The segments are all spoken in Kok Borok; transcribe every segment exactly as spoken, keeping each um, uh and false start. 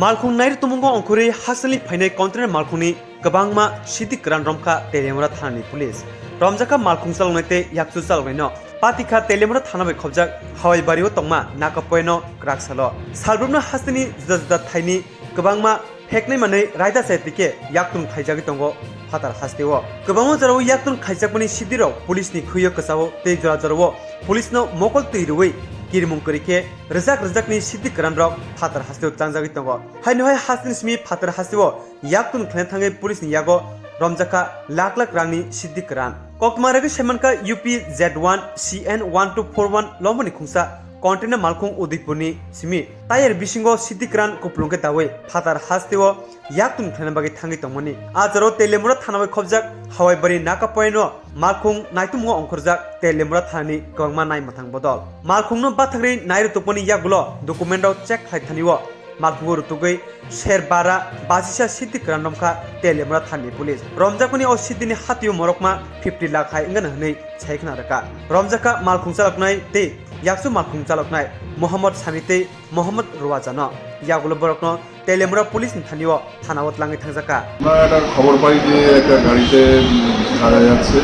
Malkhung nairwtwmwngo ongkhorwi hasteni phainai container malkhungni kwbangma sidi kwran romkha Teliamura thanani police. Romjakha malkhung chaloknai tei yakchu chaloknaino. Patikha Teliamura thana bai khobjak Hawaibario tongma Nakapoyano kwrak salo. Salbrumno hasteni juda juda thaini kwbangma pheknai manwi raida chai tike yaktung khaijagwi tongo phatar hasteo. Kwbangma jorao yaktung khaijakmani sidirok police ni khwio kwchao tei jora jorao police no mokol twi rwui kirimung kwrwi khe rwjak rwjakni sidi kwran rok phatar hasteo changjagwi tongo. Haino hai hasteni simi phatar hasteo yaktung khlaina thangwi police ni yago romjakha lakh lakh rangni sidi kwran. Koktwma rwgwi saimankha U P Z one C N one two four one lomboni khungsa container malkhung Udaipurni simi tayar bisingo sidi kwran kuplung khe dawi phatar hasteo yaktung khlaina bagwi thangwi tongmani. A jorao Teliamura thana bai khobjak Hawaibario Nakapoyano malkhung naitwmwngo ongkhorjak Teliamura thanani kwbangma naimwthang bodol. Malkhungno bathakrwi nairwtwkmani yagulo document rok check khlai thanio malkhungo rwtugwi ser bara basisa sidi kwran romkha Teliamura thanani police. Romjakmani o sidini hatio morokma fifty lakh hai wngana hwnwi sai khna rwkha. Romjakha malkhung chaloknai tei yakchu malkhung chaloknai Mohammad Sami tei Mohammad Ruwajano. Yagulo borokno Teliamura police ni thanio thanao tlangwi thangjakha. আমরা একটা খবর পাই যে একটা গাড়িতে উম, গাঁজা যাচ্ছে।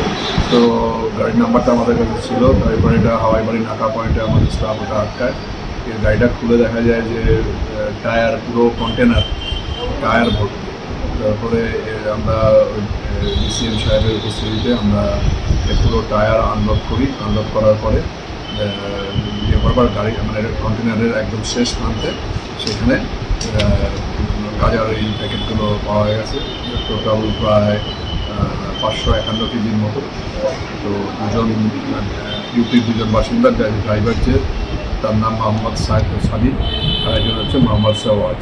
তো গাড়ির নাম্বারটা আমাদের কাছে ছিল। তারপরে এটা হাওয়াই বাড়ি নাকা পয়েন্টে আমাদের স্টাফ ওটা আটকায়। এই গাড়িটা খুলে দেখা যায় যে আহ, টায়ার পুরো কন্টেনার টায়ার ভর্তি। তারপরে এ, আমরা ডিসিএম সাহেবের উপস্থিতিতে আমরা এই পুরো টায়ার আনলোড করি। আনলোড করার পরে আহ, ইয়ে করবার গাড়ি মানে কন্টেনারের একদম শেষ প্রান্তে সেখানে আহ, গাঁজার এই প্যাকেটগুলো পাওয়া গেছে। টোটাল প্রায় আহ, পাঁচশো একান্ন কেজির মতো। তো দুজন ইউপির দুজন বাসিন্দা, ড্রাইভার যে, তার নাম মোহাম্মদ সাইদ সাদিক, আর একজন হচ্ছে মোহাম্মদ সওয়াজ।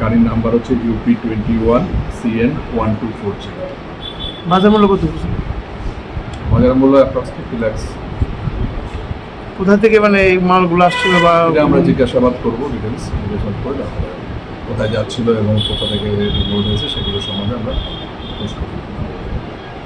গাড়ির নাম্বার হচ্ছে UP twenty one CN one two four zero. বাজার মূল্য কত? বাজার মূল্য অ্যাপ্রক্স ফিফটি লাখস। কোথা থেকে মানে এই মালগুলো আসছিল বা এটা আমরা জিজ্ঞাসাবাদ করবো, ডিটেলস জিজ্ঞাসাবাদ করে তারপরে কোথায় যাচ্ছিল এবং কোথা থেকে লোড হয়েছে সেগুলো সম্বন্ধে আমরা খোঁজ করবো।